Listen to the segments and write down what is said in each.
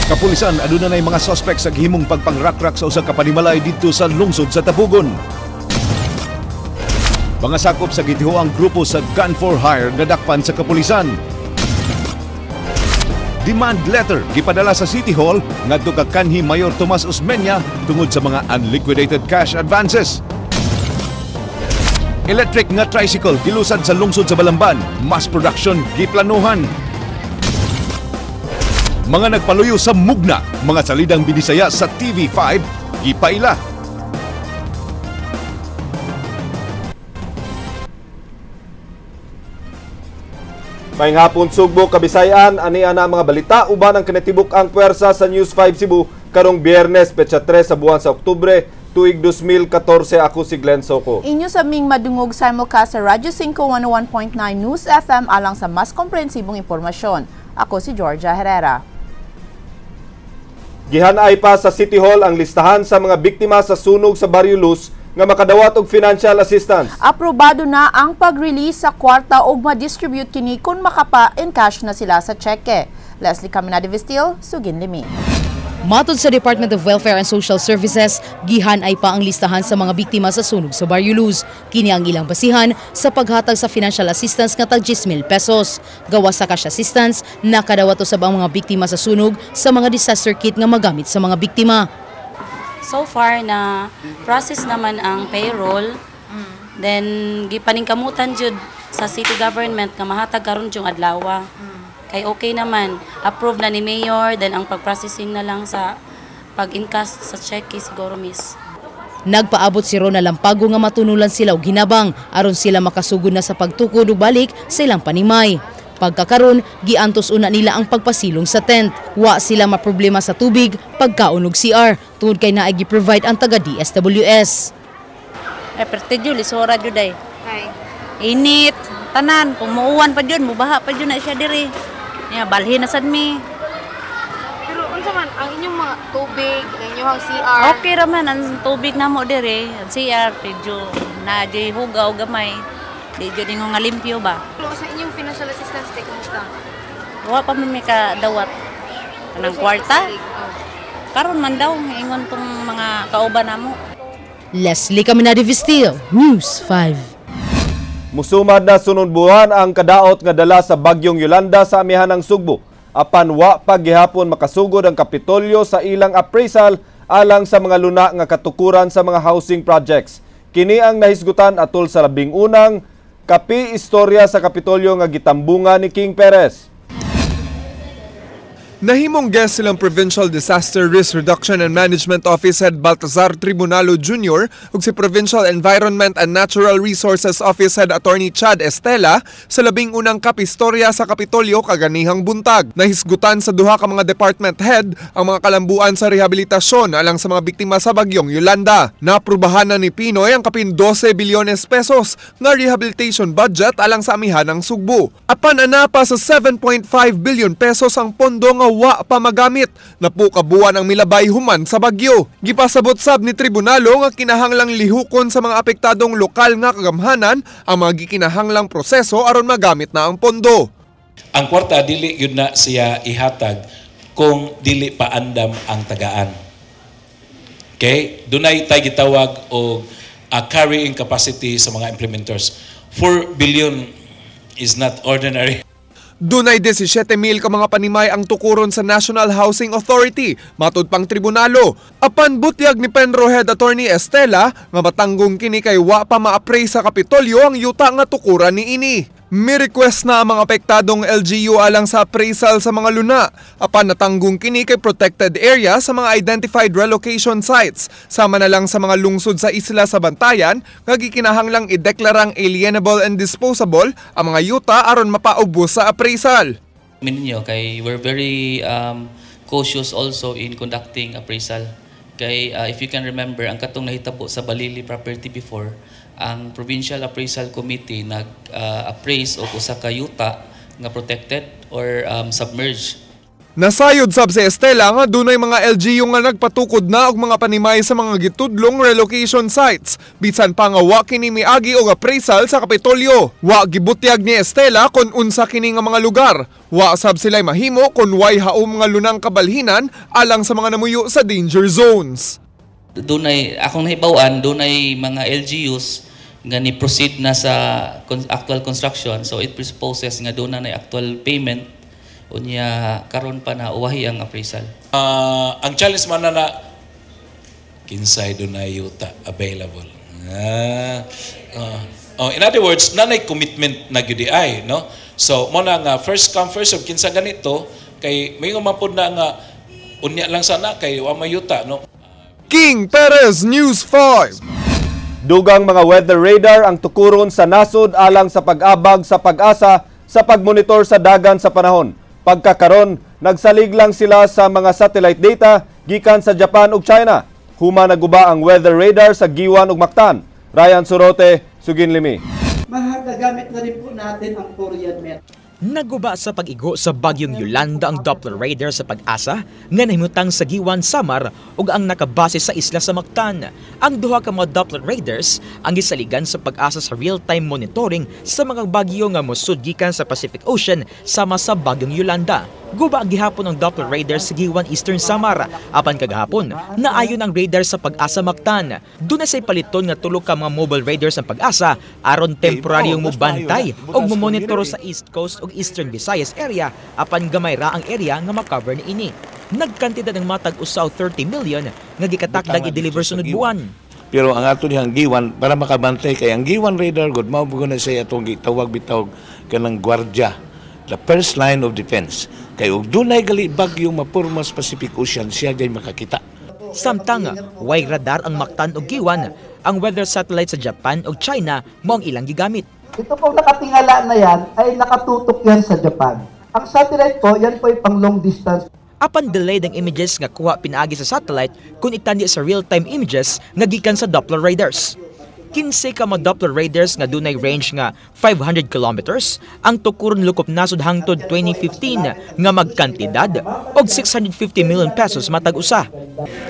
Kapulisan aduna nay mga suspect sa gihimong pagpangrakrak sa usa ka panimalay didto sa lungsod sa Tabugon. Mga sakop sa gitihuang grupo sa Gun for Hire nadakpan sa kapulisan. Demand letter gipadala sa City Hall ngadto ka kanhi Mayor Tomas Osmeña tungod sa mga unliquidated cash advances. Electric nga tricycle gilusad sa lungsod sa Balamban, mass production giplanuhan. Mga nagpaluyo sa Mugna, mga salidang binisaya sa TV5, gipaila. Maayong hapon Sugbo, Kabisayan, ani ana mga balita uban ang kinatibuk ang puwersa sa News 5 Cebu karong Biyernes, petsa 3 sa buwan sa Oktubre, tuig 2014. Ako si Glenn Soco. Inyo sa ming madungog simulcast sa Radyo 5 101.9 News FM alang sa mas komprehensibong impormasyon. Ako si Georgia Herrera. Gihanay pa sa City Hall ang listahan sa mga biktima sa sunog sa Barrio Luz nga makadawat og financial assistance. Aprobado na ang pag-release sa kwarta og ma-distribute kini kung makapa-in cash na sila sa cheque. Leslie Caminada Vestil, Sugin Limi. Matod sa Department of Welfare and Social Services, gihanay pa ang listahan sa mga biktima sa sunog sa Barrio Luz. Kini ang ilang basihan sa paghatag sa financial assistance nga tag 10,000 pesos. Gawas sa cash assistance, nakadawat usab ang mga biktima sa sunog sa mga disaster kit nga magamit sa mga biktima. So far na process naman ang payroll, then gipaningkamutan jud sa city government nga mahatag karon yung adlaw. Kay okay naman, approve na ni Mayor, then ang pag-processing na lang sa pag-encash sa cheque siguro, miss. Nagpaabot si Rona Lampago nga matunulan sila og hinabang aron sila makasugod na sa pagtukod ug balik sa ilang panimay. Pagkakaron, giantos una nila ang pagpasilong sa tent. Wa sila maproblema sa tubig, pagkaon ug CR, tungod kay naay gi-provide ang taga DSWS. Ay, perti jud, lisora jud ay. Init, tanan, kung muuwan pa jud, mubaha pa jud na siya diri. Ya, balhin na sad mi. Pero unsa man ang inyong mga tubig, ang inyong CR? Okay ra man ang tubig namo diri, ang CR medyo na di hugaw gamay. Di jud ingon nga limpyo ba. Pero sa inyong financial assistance te, kumusta? Wa pa man mi kadawat kanang kwarta. Karon man daw ingon tong mga kauban namo. Leslie Caminada Vestil, News 5. Musumad na sunod buwan ang kadaot nga dala sa bagyong Yolanda sa amihanang Sugbo. Apan wa pa gihapon makasugod ang Kapitolyo sa ilang appraisal alang sa mga luna nga katukuran sa mga housing projects. Kini ang nahisgutan atol sa 11 kapi istorya sa Kapitolyo nga gitambungan ni King Perez. Nahimong guest silang Provincial Disaster Risk Reduction and Management Office Head Baltazar Tribunalo Jr. ug si Provincial Environment and Natural Resources Office Head Attorney Chad Estela sa 11 kapistorya sa Kapitolyo kaganihang buntag. Nahisgutan sa duha ka mga department head ang mga kalambuan sa rehabilitasyon alang sa mga biktima sa bagyong Yolanda. Naaprubahan na ni Pinoy ang kapin 12 bilyones pesos nga rehabilitation budget alang sa amihan ng Sugbo. Apan anapa sa 7.5 billion pesos ang pondo nga wa pa magamit napukabuan ang milabay human sa bagyo. Gipasabot sab ni Tribunalo nga kinahanglang lihukon sa mga apektadong lokal nga kagamhanan ang mga gikinahanglang proseso aron magamit na ang pondo. Ang kwarta dili yun na siya ihatag kung dili pa andam ang tagaan. Okay? Dunay tay gitawag og carrying capacity sa mga implementers. 4 billion is not ordinary. Dunay 17,000 ka mga panimay ang tukuron sa National Housing Authority, matud pang tribunalo. Apan butyag ni Penro Head Attorney Estela nga matanggong kini kay wa pa ma-appraise sa Kapitolyo ang yuta nga tukuran niini. Mi-request na ang mga apektadong LGU alang sa appraisal sa mga luna. Apan natanggong kini kay protected area sa mga identified relocation sites. Sama na lang sa mga lungsod sa isla sa Bantayan nga gikinahanglang ideklarang alienable and disposable ang mga yuta aron mapaubos sa appraisal. Ninyo kay we're very cautious also in conducting appraisal. Kay if you can remember ang katong nahitabo sa Balili property before, ang Provincial Appraisal Committee nag-appraise og usa ka yuta nga protected or submerged. Nasayod sab si Estela nga dunay mga LGU nga nagpatukod na og mga panimay sa mga gitudlong relocation sites. Bisan pa nga wa kini miagi og appraisal sa Kapitolyo. Wa gibutyag ni Estela kon unsa kini nga mga lugar. Wa sab sila'y mahimo kon way haom nga lunang kabalhinan alang sa mga namuyo sa danger zones. Dunay akong nahibaw-an, dunay mga LGUs nga ni proceed na sa actual construction, so it presupposes nga doon na actual payment, unya karon pa na uwahi ang appraisal. Ang challenge man na na kinsay dunay yuta available. Oh, in other words, nanay commitment na gyud ay, no? So mo na nga first come first serve, kinsa ganito kay may man na nga unya lang sana kay wa may yuta, no? King Perez, News 5. Dugang mga weather radar ang tukuron sa nasod alang sa pag-abag sa Pag-asa sa pagmonitor sa dagan sa panahon. Pagkakaron, nagsalig lang sila sa mga satellite data gikan sa Japan ug China. Human naguba ang weather radar sa Guiuan ug Mactan. Ryan Sorote, Suginlimi. Magagamit na rin po natin ang Korean method. Naguba sa pag-igo sa bagyong Yolanda ang Doppler radar sa Pag-asa nga nahimutang sa Guiuan, Samar ug ang nakabase sa isla sa Mactan. Ang duha ka mga Doppler radars ang gisaligan sa Pag-asa sa real-time monitoring sa mga bagyo nga mosud gikan sa Pacific Ocean sama sa bagyong Yolanda. Guba gihapon ang Doppler radar sa Guiuan, Eastern Samar. Apan kagahapon, naayon ang radar sa Pag-asa Mactan. Duna say paliton nga tulo ka mga mobile radars ang Pag-asa aron temporaryong mobantay og momonitor sa East Coast ug Eastern Visayas area, apan gamay ra ang area nga makover niini. Nagkantidad ng matag usa og 30 million nga gikatakdag i-deliver sunod buwan. Pero ang ato dihang Guiuan para makabantay kay ang Guiuan radar gud mao na siya atong gitawag bitaw kanang gwardya, the first line of defense. Kay og dunay gali bagyo mapurma sa Pacific Ocean, siya jay makakita. Samtang way radar ang Mactan ug Guiuan, ang weather satellite sa Japan ug China mao ang ilang gigamit. Ito pong nakatingala na yan ay nakatutok yan sa Japan. Ang satellite po, yan po ay pang long distance. Apan delayed ang images nga kuha pinaagi sa satellite kung itandi sa real-time images nga gikan sa Doppler radars. 15 ka mga Doppler radars nga dunay range nga 500 kilometers ang tukuron lukop nasod hangtod 2015 nga magkantidad og 650 million pesos matag usa.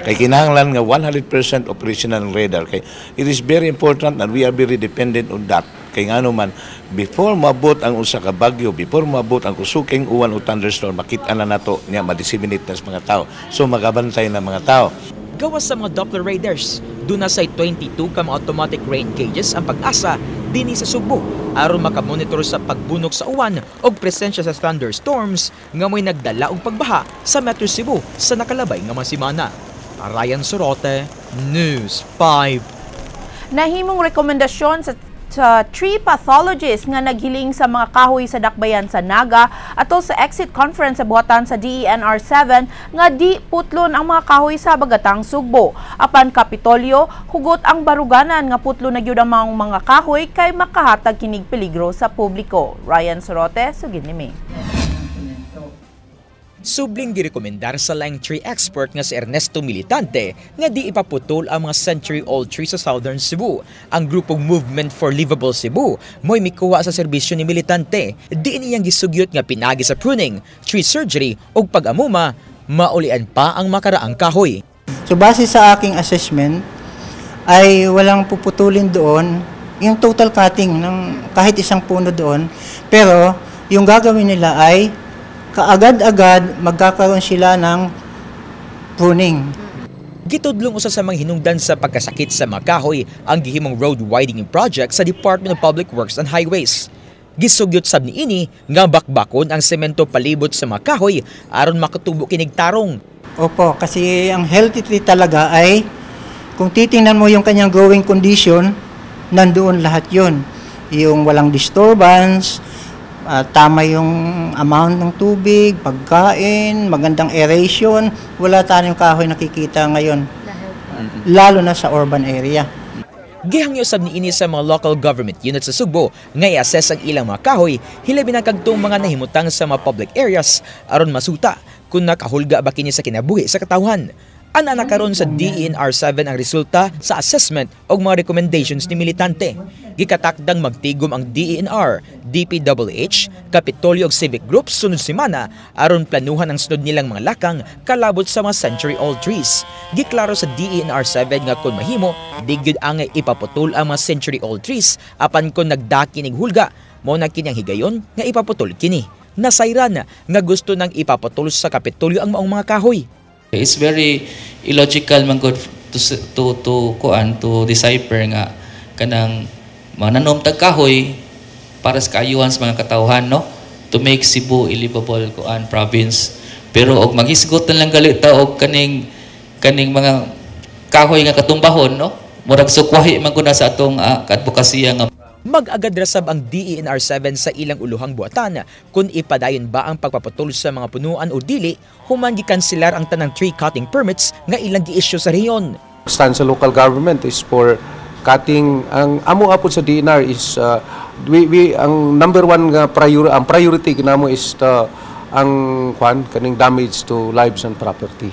Kay kinahanglan nga 100% operational ang radar kay it is very important and we are very dependent on that. Kay ngano man, before maabot ang usa ka bagyo, before maabot ang kusuking uwan o thunderstorm, makita na nato niya, ma-disseminate na sa mga tao. So magabantay na mga tao. Gawas sa mga Doppler radars, duna say 22 ka mga automatic rain gauges ang Pag-asa dinhi sa Sugbo aron makamonitor sa pagbunok sa uwan og presensya sa thunderstorms nga mo'y nagdala og pagbaha sa Metro Cebu sa nakalabay nga mga semana. Ryan Sorote, News 5. Nahimong rekomendasyon sa tree pathologist nga naghiling sa mga kahoy sa dakbayan sa Naga atol sa exit conference sa buhatan sa DENR 7 nga di putlon ang mga kahoy sa Bagatang Sugbo. Apan Kapitolyo, hugot ang baruganan nga putlo na gyud ang mga kahoy kay makahatag kinig peligro sa publiko. Ryan Sorote, Suginlimi. Subling girekomendar sa laing tree expert nga si Ernesto Militante nga di ipaputol ang mga century-old tree sa Southern Cebu. Ang grupong Movement for Livable Cebu mo'y mikuha sa serbisyo ni Militante. Diin iyang gisugyot nga pinagi sa pruning, tree surgery ug pag-amuma, maulian pa ang makaraang kahoy. So base sa aking assessment ay walang puputulin doon yung total cutting ng kahit isang puno doon, pero yung gagawin nila ay kaagad-agad magkakaroon sila ng pruning. Gitudlong usa sa mga hinungdan sa pagkasakit sa mga kahoy ang gihimong road widening project sa Department of Public Works and Highways. Gisugyot sab niini nga bakbakon ang semento palibot sa mga kahoy aron makatubo kinig tarong. Opo, kasi ang healthy tree talaga ay kung titingnan mo yung kanyang growing condition, nandoon lahat yun. Yung walang disturbance, tama yung amount ng tubig, pagkain, magandang aeration, wala tayong kahoy nakikita ngayon. Lalo na sa urban area. Gihangyo sab niini sa mga local government units sa Sugbo nga i-assess ang ilang mga kahoy, hilabi na kagtong mga nahimutang sa mga public areas aron masuta kung nakahulga ba kini sa kinabuhi sa katawhan. Ana na karon sa DENR 7 ang resulta sa assessment og mga recommendations ni militante. Gikatakdang magtigom ang DENR, DPWH, Kapitolyo ug civic groups sunod semana aron planuhan ang sunod nilang mga lakang kalabot sa mga century-old trees. Giklaro sa DENR 7 nga kung mahimo, di gyud angay ipaputol ang mga century-old trees, apan kung nagdaki ning hulga, mao na kini ang higayon nga ipaputol kini. Nasayran nga gusto nang ipaputol sa Kapitolyo ang maong mga kahoy. It's very illogical man gud to kuan, to decipher nga kanang mananom tag kahoy para sa kaayuhan sa mga katawhan, no, to make Cebu a livable kuan province, pero og maghisgot na lang gali ta og kaning kaning mga kahoy nga katumbahon, no, murag sukwahi man gud na sa atong advokasya nga. Mag-agad rasab ang DENR 7 sa ilang uluhang buhatan kung ipadayon ba ang pagpaputol sa mga punuan o dili human gikanselar ang tanang tree cutting permits nga ilang gi-issue sa rehiyon. Stand sa local government is for cutting. Ang amo apod sa DENR is we ang number one nga priority, ang priority kinamo is the ang kwan kaning damage to lives and property.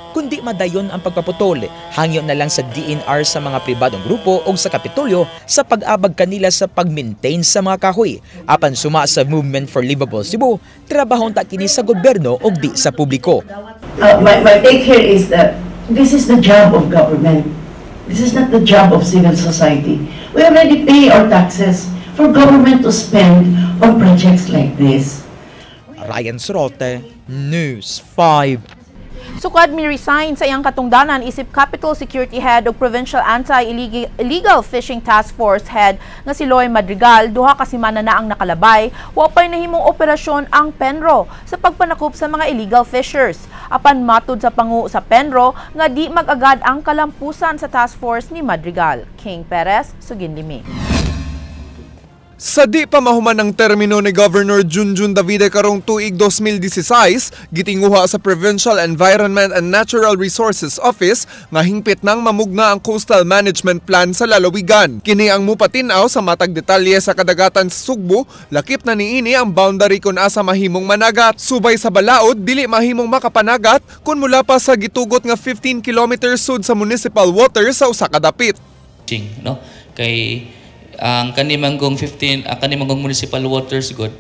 Kundi madayon ang pagpaputol, hangyo na lang sa DENR sa mga pribadong grupo o sa Kapitolyo sa pag-abag kanila sa pag-maintain sa mga kahoy. Apan suma sa Movement for Livable Cebu, trabahon ta kini sa gobyerno o di sa publiko. My take here is that this is the job of government. This is not the job of civil society. We already pay our taxes for government to spend on projects like this. Ryan Sorote, News 5. Sukad mi resign sa iyang katungdanan isip Capitol Security Head ug Provincial Anti-Illegal Fishing Task Force Head nga si Loy Madrigal, 2 ka semana na ang nakalabay, wa pay nahimong operasyon ang Penro sa pagpanakop sa mga illegal fishers. Apan matud sa pangu sa Penro nga di mag-agad ang kalampusan sa task force ni Madrigal. King Perez, Suginlimi. Sa di pa mahuman ang termino ni Governor Junjun Davide karong tuig 2016, gitinguha sa Provincial Environment and Natural Resources Office nga hingpit nang mamugna ang Coastal Management Plan sa lalawigan. Kini ang mupatinaw sa matag detalye sa kadagatan sa Sugbo, lakip na niini ang boundary kung asa mahimong managat. Subay sa balaod, dili mahimong makapanagat kung mula pa sa gitugot nga 15 kilometers sud sa municipal water sa usa ka dapit. No, kay ang kani manggong 15, ang kani manggong municipal waters good,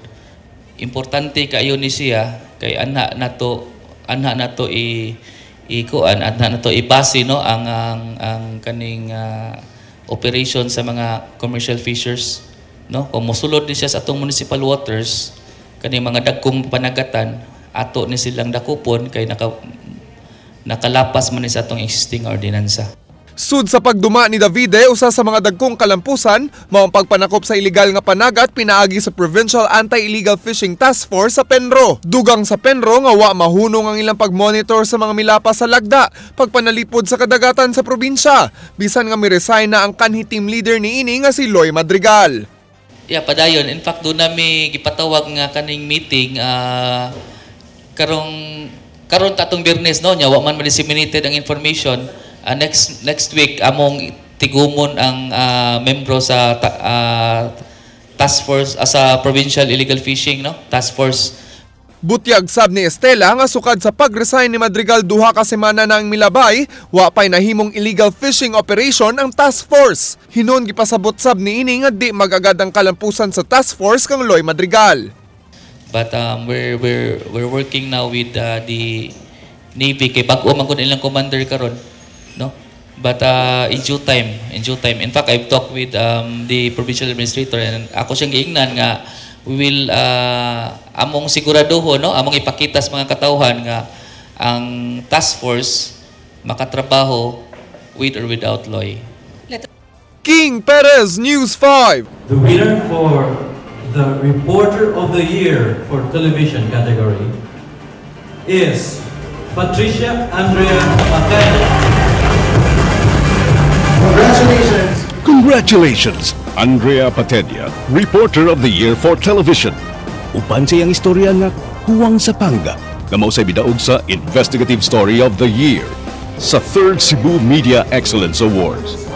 importante kaayo ni siya kay anha nato i ikuan, anha nato ibase, no, ang kaning operation sa mga commercial fishers, no. Kung mosulod ni siya sa atong municipal waters, kaning mga dagkong panagatan, ato ni silang dakupon kay nakalapas man ni sa atong existing ordinansa. Sud sa pagduma ni Davide, usa sa mga dagkong kalampusan mao ang pagpanakop sa ilegal nga panagat pinaagi sa Provincial Anti-Illegal Fishing Task Force sa Penro. Dugang sa Penro nga wa mahunong ang ilang pagmonitor sa mga milapas sa lagda pagpanalipod sa kadagatan sa probinsya. Bisan nga mi-resign na ang kanhi team leader niini nga si Loy Madrigal. Yeah, padayon. In fact, duna mi gipatawag nga kaning meeting karong karon tatong Biyernes, no, nya wa man ma-disseminated ang information. Next next week among tigumon ang membro sa task force, sa Provincial Illegal Fishing, no, task force. Butyag sab ni Estela nga sukad sa pag-resign ni Madrigal 2 ka semana na ang milabay, wa pay nahimong illegal fishing operation ang task force. Hinon gipasabot sab niini nga di magagad ang kalampusan sa task force kang Loy Madrigal. But we're working now with the Navy kay bag-o man gud ilang commander karon, no? But in due time, in due time. In fact, I've talked with the provincial administrator and ako siyang giingnan nga we will among siguraduho, no, among ipakita sa mga katawhan nga ang task force makatrabaho with or without Loy. King Perez, News 5. The winner for the Reporter of the Year for Television category is Patricia Andrea Patel. Congratulations! Congratulations, Andrea Patedia, Reporter of the Year for Television. Uban sa iyang istorya nga Huwang sa Pangga, nga mao say bidaog sa Investigative Story of the Year sa 3rd Cebu Media Excellence Awards.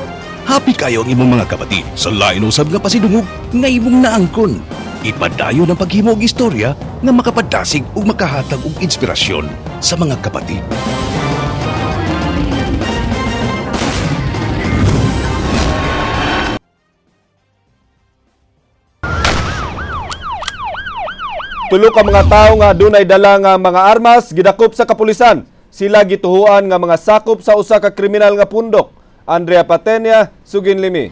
Happy kayo ang imong mga kapatid sa lain usab nga pasidungog nga imong naangkon. Ipadayon ang paghimo og istorya nga makapadasig ug makahatag og inspirasyon sa mga kapatid. Tulo ka mga tawo nga adunay dala nga mga armas gidakop sa kapulisan. Sila gituhuan nga mga sakop sa usa ka kriminal nga pundok. Andrea Patenia, Sugin Limi.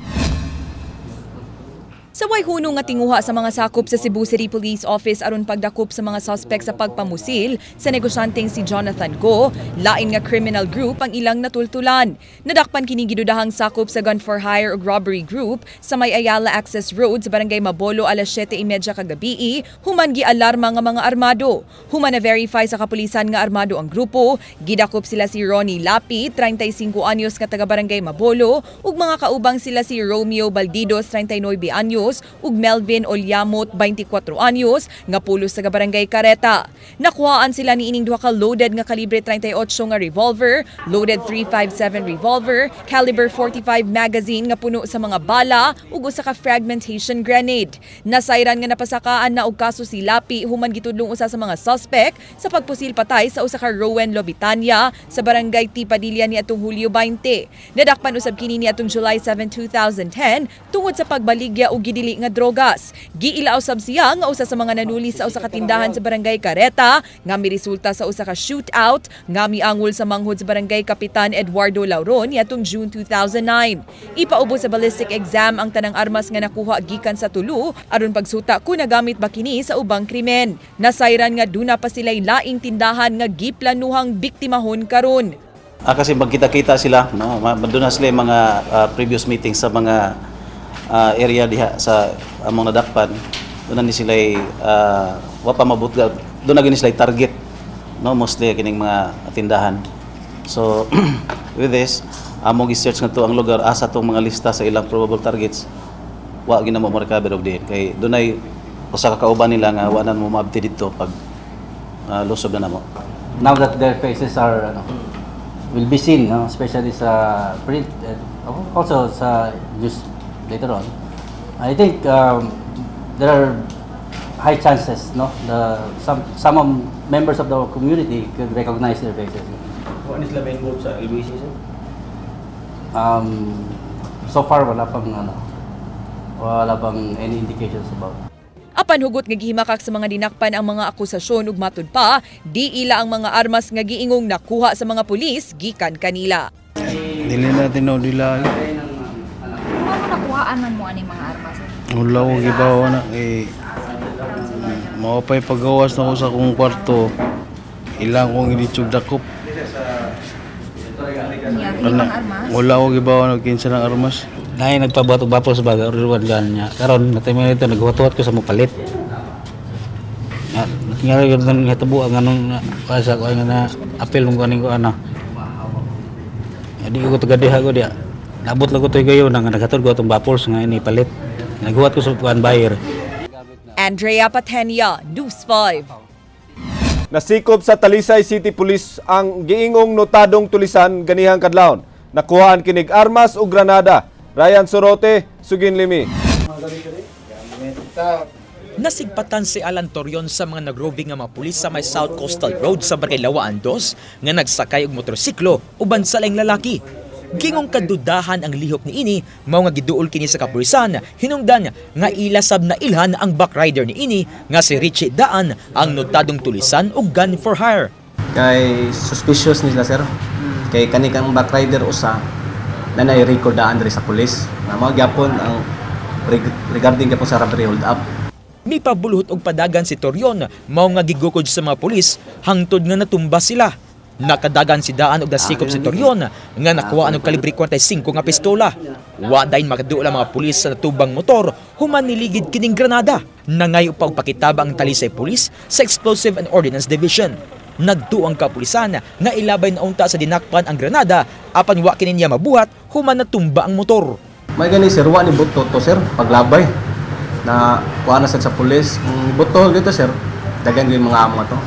Sa way hunong nga tinguha sa mga sakop sa Cebu City Police Office aron pagdakop sa mga suspect sa pagpamusil sa negosyanteng si Jonathan Go, lain nga criminal group ang ilang natultulan. Nadakpan kini gidudahang sakop sa gun for hire ug robbery group sa may Ayala Access Road sa Barangay Mabolo alas 7:30 kagabi, human gi-alarma nga mga armado. Human na-verify sa kapulisan nga armado ang grupo, gidakop sila si Ronnie Lapi, 35 anyos nga taga Barangay Mabolo, ug mga kaubang sila si Romeo Baldidos, 39 anyos, ug Melvin Olyamot, 24 anyos, nga pulos sa Barangay Careta. Nakuhaan sila ni ining duha ka loaded nga kalibre 38 nga revolver, loaded 357 revolver, caliber 45 magazine nga puno sa mga bala ug usa ka fragmentation grenade. Nasayran nga napasakaan na og kaso si Lapi human gitudlong usa sa mga suspect sa pagpusil patay sa usa ka Rowan Lobitania sa Barangay T. Padilla ni atong Hulyo 20. Nadakpan usab kini ni atong July 7, 2010 tungod sa pagbaligya og gidili nga drogas. Giila usab siya nga usa sa mga nanuli sa usa ka tindahan sa Barangay Careta nga miresulta sa usa ka shootout nga miangol sa manghod sa Barangay Kapitan Eduardo Lauron niadtong June 2009. Ipaubos sa ballistic exam ang tanang armas nga nakuha gikan sa tulo aron pagsuta kung nagamit ba kini sa ubang krimen. Nasayran nga duna pa sila'y laing tindahan nga giplanuhang biktimahon karon. Kasi magkita-kita sila, no? Maduna sila yung mga previous meetings sa mga area diha sa among nadakpan. Doon na ni sila wa pa mabutga, doon na gini sila target, no, mostly kining mga tindahan. So with this, among gi-search ngadto ang lugar asa tong mga lista sa ilang probable targets. Wa gina mo ma-recover og diin kay dunay usa ka kauban nila nga wa na mo maabti didto pag lusob na namo. Now that their faces are will be seen, no, especially sa print and also sa news later on, I think there are high chances, no, the some of members of the community could recognize their faces. What is sila involved sa LBC, sir? So far wala pang any indications about. Apan hugot nga gihimakak sa mga dinakpan ang mga akusasyon ug matud pa, di ila ang mga armas nga giingong nakuha sa mga pulis gikan kanila. Dili natin no dila. Ano nakuhaan man mo ani mga armas? Wala ko gibawa na kay mao pa'y pagawas na ko sa akong kwarto. Ilang kong giditsog dakop. Wala ko gibawa na kinsa ng armas. Nay nagpabuhat og bapol sa baga order gan niya. Karon natay ito naghuwat-huwat ko sa mopalit. Nga gyud nang hitabo ang anong sa ko nga na apil mo kaning ko ana. Di ko taga diha ko diha. Nabot lang ko toy gayon nga naghatod ko atong bapols nga ini palit. Naghuwat ko sa kuan buyer. Andrea Patenia, News 5. Nasikop sa Talisay City Police ang giingong notadong tulisan ganihang kadlawon. Nakuhaan kinig armas ug granada. Ryan Sorote, Sugin Limi. Nasigpatan si Alan Torion sa mga nagroving nga mga pulis sa may South Coastal Road sa Barangay Lawaan 2 nga nagsakay og motorsiklo uban sa laing lalaki. Gingong kadudahan ang lihok niini, mao nga giduol kini sa kapulisan, hinungdan nga ilasab na ilhan ang backrider niini nga si Richie Daan ang notadong tulisan og gun for hire. Kay suspicious nila sir. Kay kani kang backrider usa na nai-record daan diri sa pulis. Na mao gyapon ang regarding gyapon sa robbery hold up. Mipabuluhot og padagan si Torion, mao nga gigukod sa mga pulis hangtod nga natumba sila. Nakadagan si Daan og nasikop si Torion nga nakuhaan og kalibre 45 nga pistola. Wa dayon makaduol ang mga pulis sa natubang motor human niligid kining granada. Nangayo pa og pakitaba ang Talisay Police sa Explosive and Ordnance Division. Nagtuo ang kapulisan nga ilabay na unta sa dinakpan ang granada apan wa kini niya mabuhat human natumba ang motor. May gani sir, wa ni buto to sir paglabay na kuha na sa pulis. Kung buto dito sir, dagan gyud mga amo to.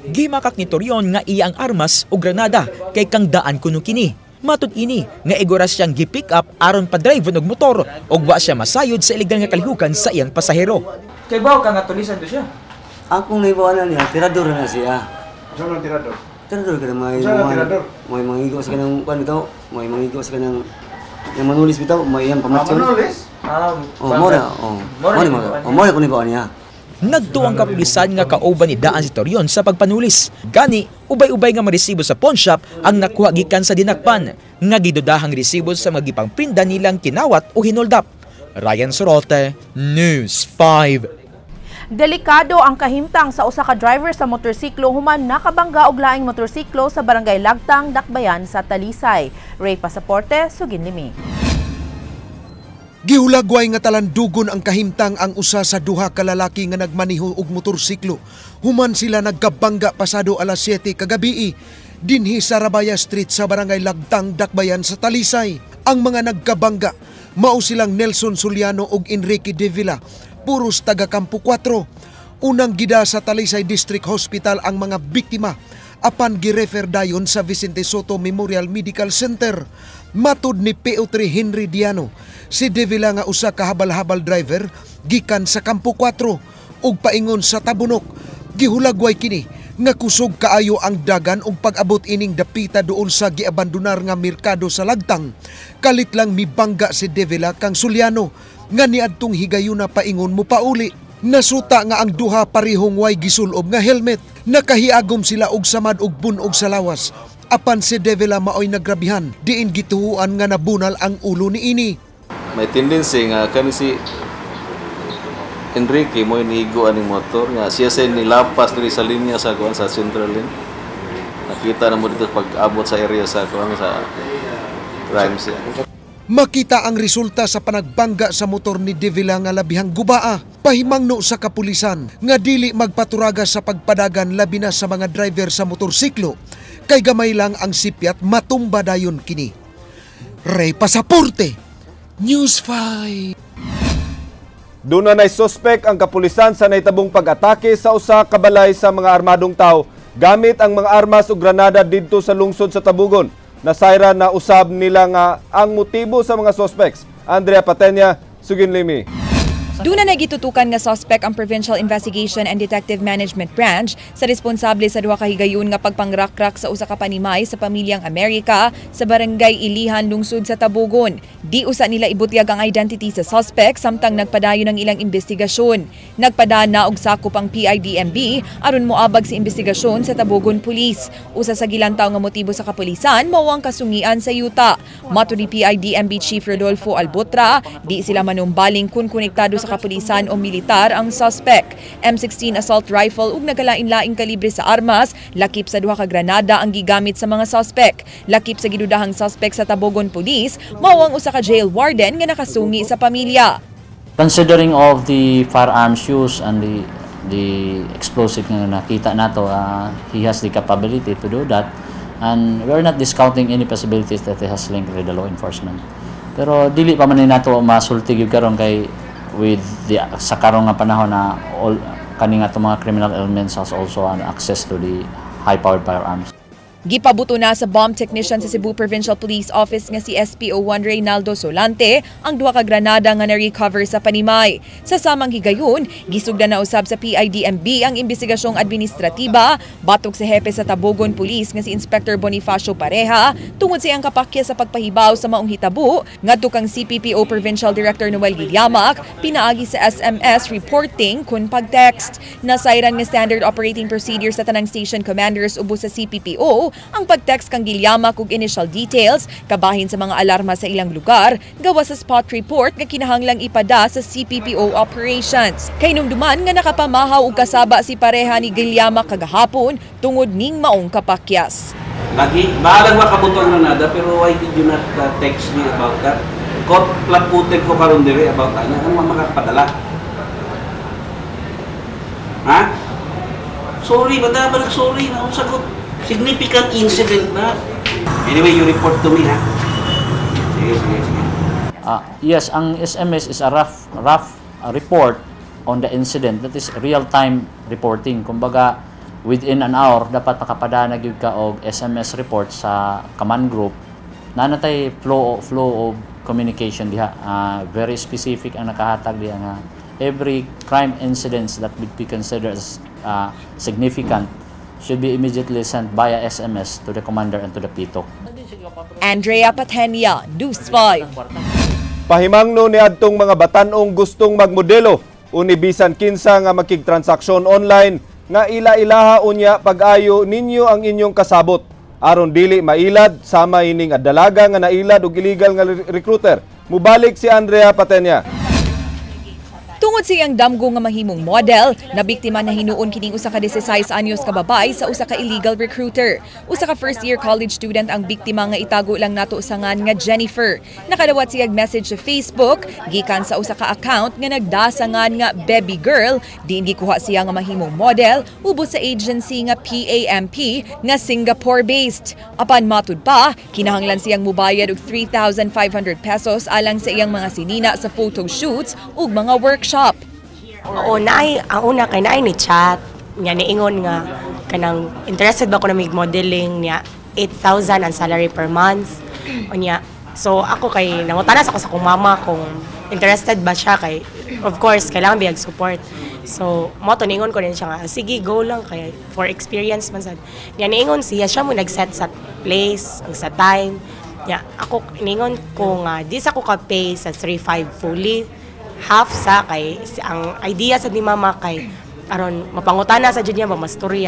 Gimakak ni Torion nga iya ang armas o granada kay kang Daan kuno kini. Matud ini nga igora siyang gi-pick up aron pa-drive og motor ug wa siya masayod sa ilegal nga kalihukan sa iyang pasahero. Kay bawo ka nga tulisan do siya? Akong naibawanan niya, tirador na siya. Saan ang tirador? Tirador ka na may Saan ang tirador? May mangigo sa kanang kuan bitaw, may mangigo sa kanang yang manulis bitaw, may iyang pamatsyon. Manulis? Oh, mo na, oh. Mo na, oh, mo na kuno ba niya. Nagtuo ang kapulisan nga kauban ni daan si Torion sa pagpanulis. Gani, ubay-ubay nga maresibo sa pawnshop ang nakuha gikan sa dinakpan, nga gidudahang resibo sa mga gipangprinda nilang kinawat o hinoldap. Ryan Sorote, News 5. Delikado ang kahimtang sa usa ka driver sa motorsiklo human nakabangga og laing motorsiklo sa Barangay Lagtang, Dakbayan sa Talisay. Ray Pasaporte, Sugin Limi. Gihulagway nga talandugon ang kahimtang ang usa sa duha ka lalaki nga nagmaneho og motorsiklo. Human sila nagkabangga pasado alas 7 kagabii dinhi sa Rabaya Street sa Barangay Lagtang, Dakbayan sa Talisay. Ang mga nagkabangga mao silang Nelson Soliano ug Enrique De Villa, puros taga Kampo 4. Unang gida sa Talisay District Hospital ang mga biktima apan girefer dayon sa Vicente Soto Memorial Medical Center. Matud ni PO3 Henry Diano, si De Villa nga usa ka habal-habal driver gikan sa Kampo 4 ug paingon sa Tabunok. Gihulagway kini nga kusog kaayo ang dagan ug pag-abot ining dapita duol sa giabandonar nga merkado sa Lagtang. Kalit lang mibangga si De Villa kang Soliano nga niadtong higayuna paingon mo pauli. Nasuta nga ang duha parehong way gisulob nga helmet. Nakahiagom sila og samad og bunog sa lawas. Apan si De Villa maoy nagrabihan, diin gituhuan nga nabunal ang ulo niini. May tendency nga kani si Enrique mo nihigo aning motor nga siya sa nilapas diri sa linya sa kuan sa central lane. Nakita na mo dito pag-abot sa area sa kuan sa crime scene. Makita ang resulta sa panagbangga sa motor ni De Villa nga labihang gubaa. Pahimangno sa kapulisan nga dili magpaturaga sa pagpadagan labi na sa mga driver sa motorsiklo. Kay gamay lang ang sipyat matumba dayon kini. Ray Pasaporte, News 5. Doon na suspek ang kapulisan sa nahitabong pag-atake sa usa ka balay sa mga armadong tao gamit ang mga armas ug granada didto sa lungsod sa Tabugon. Nasayra na usab nila nga ang motibo sa mga suspects. Andrea Patenya, Sugin Limi. Doon na nagitutukan nga suspect ang Provincial Investigation and Detective Management Branch sa responsable sa duha ka higayon nga pagpangrakrak sa usa ka panimay sa pamilyang Amerika sa Barangay Ilihan, lungsod sa Tabugon. Di usa nila ibutyag ang identity sa suspect samtang nagpadayon ang ilang investigasyon. Nagpadana og sakop ang PIDMB aron moabag sa investigasyon sa Tabugon Police. Usa sa gilantaw nga motibo sa kapulisan mao ang kasungian sa yuta. Matud ni PIDMB Chief Rodolfo Albotra, di sila manumbaling kun konektado sa kapulisan o militar ang suspect. M16 assault rifle ug nagkalain-laing kalibre sa armas, lakip sa duha ka granada ang gigamit sa mga suspect. Lakip sa gidudahang suspect sa Tabogon Police, mao ang usa ka jail warden nga nakasungi sa pamilya. Considering all of the firearms used and the explosive nga nakita nato, he has the capability to do that, and we're not discounting any possibilities that he has linked with the law enforcement. Pero dili pa man ni nato masulti gyud karon kay with the sa karong nga panahon na all kani nga mga criminal elements has also an access to the high-powered firearms. Gipabuto na sa bomb technician sa Cebu Provincial Police Office nga si SPO1 Reynaldo Solante ang duha ka granada nga na-recover sa panimay. Sa samang higayon, gisugdan na usab sa PIDMB ang investigasyong administratiba batok sa hepe sa Tabogon Police nga si Inspector Bonifacio Pareja tungod sa iyang kapakya sa pagpahibaw sa maong hitabo ngadto kang CPPO Provincial Director Noel Gilyamak pinaagi sa SMS reporting kun pag-text. Nasayran nga standard operating procedure sa tanang station commanders ubos sa CPPO ang pag-text kang Gilyamak og initial details kabahin sa mga alarma sa ilang lugar gawa sa spot report nga kinahanglang ipada sa CPPO operations. Kahinumduman nga nakapamahaw og kasaba si Pareja ni Gilyamak kagahapon tungod ning maong kapakyas. Lagi, bahalag makabuto ang granada, pero why did you not text me about that? Kot flat-footed ko karon dire about ana, ano makakapadala? Ha? Sorry, bata ba sorry na sagot? Significant incident na. Anyway, you report to me, ha? Sige, sige, sige. Yes, ang SMS is a rough report on the incident. That is real-time reporting. Kumbaga, within an hour, dapat nakapadana gyud ka og SMS report sa command group. Nanatay flow of communication diha. Very specific ang nakahatag diha nga every crime incidents that would be considered as significant should be immediately sent via SMS to the commander and to the PITO. Andrea Patenia, News 5. Pahimangno ni adtong mga batan-ong gustong magmodelo. Uni bisan kinsa nga makigtransaksyon online nga ila-ilaha unya pag-ayo ninyo ang inyong kasabot aron dili mailad sama ining dalaga nga nailad og illegal nga recruiter. Mubalik si Andrea Patenya. Tungod sa iyang damgo nga mahimong model, nabiktima na hinuon kining usa ka 16 anyos ka babae sa usa ka illegal recruiter. Usa ka first year college student ang biktima nga itago lang nato sa ngan nga Jennifer. Nakadawat siyag message sa Facebook gikan sa usa ka account nga nagdasangan nga Baby Girl, diin gikuha siya nga mahimong model ubos sa agency nga PAMP nga Singapore based. Apan matud pa, kinahanglan siyang mubayad og 3,500 pesos alang sa iyang mga sinina sa photo shoots ug mga workshop. Oo, naay, ang una kay naay ni chat niya, niingon nga kanang interested ba ko na mig modeling niya, 8,000 ang salary per month. Unya, so ako kay nangutana sa ako sa akong mama kung interested ba siya, kay of course kailangan biyag support. So mo to niingon ko din siya nga sige, go lang kay for experience man sad. Niya niingon siya, siya mo nag-set sa place ug sa time. Niya ako niingon ko nga di sa ko ka-pay sa 3.5 fully, half sa kay ang idea sa ni mama kay aron mapangutana sa jud niya ba mastorya.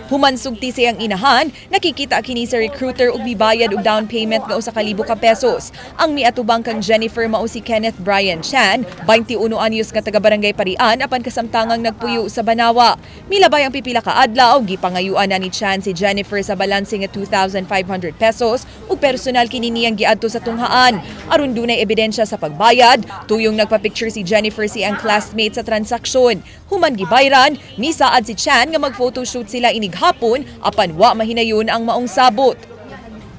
Human sugti sa iyang inahan, nakikita kini sa recruiter ug mibayad og down payment nga 1,000 ka pesos. Ang miatubang kang Jennifer mao si Kenneth Brian Chan, 21 anyos nga taga Barangay Parian apan kasamtangang nagpuyo sa Banawa. Milabay ang pipila ka adlaw, gipangayuan na ni Chan si Jennifer sa balanse nga 2,500 pesos ug personal kini niyang giadto sa tunghaan. Aron dunay ebidensya sa pagbayad, tuyong nagpa-picture si Jennifer si ang classmate sa transaksyon. Human gibayran, misaad si Chan nga mag-photoshoot sila inig hapon apan wa mahinayon ang maong sabot.